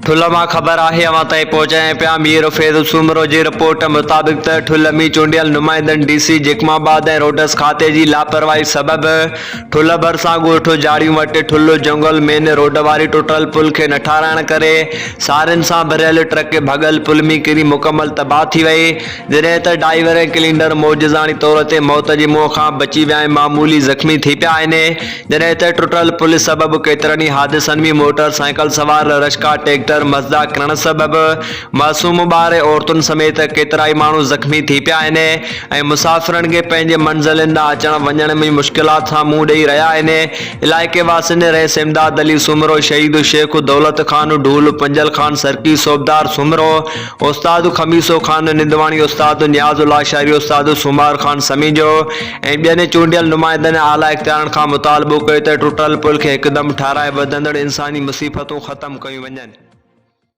ٺلهه مان خبر آهي اوهان تائين پهچايان پيا مير فيض سومرو جي رپورٽ مطابق ته ٺلهه ۾ چونڊيل نمائندن ڊي سي جيڪب آباد ۽ روڊس کاتي جي لاپرواهي سبب ٺلهه ڀرسان ڳوٺ جاڙيون وٽ ٺلهه جنگل مين روڊ واري ٽٽل پل کي نه ٺاراهڻ ڪري سارين سان ڀريل ٽرڪ ڀڳل پل ۾ ڪري مڪمل تباهه ٿي وئي جڏهن ته ڊائيور ۽ ڪلينڊر معجزاڻي طور تي موت جي منهن کان بچي ويا ۽ معمولي زخمي ٿي پيا آهن، جڏهن ته ٽٽل پل سبب ڪيترن ئي حادثن ۾ موٽر سائيڪل سوار، رڪشا، ٽيڪٽر، مزدا ڪرڻ سبب معصوم ٻار ۽ عورتن سميت ڪيترائي ماڻهو زخمي ٿي پيا آهن ۽ مسافرن کي پنهنجي منزلن ڏانهن اچڻ وڃڻ ۾ مشڪلات سان منهن ڏئي رهيا آهن. علائقي واسين رئيس امداد علي سومرو، شهيد شيخ دولت خان ڍول، پنجل خان سرڪي، صوبدار سومرو، استاد خميسو خان نندواڻي، استاد نياز لاشاري، استاد سومار خان سميجو ۽ ٻين چونڊيل نمائندن اعليٰ اختيارن کان مطالبو ڪيو ته ٽٽل پل کي هڪدم ٺاهرائي وڌندڙ انساني مصيبتون ختم ڪيون وڃن.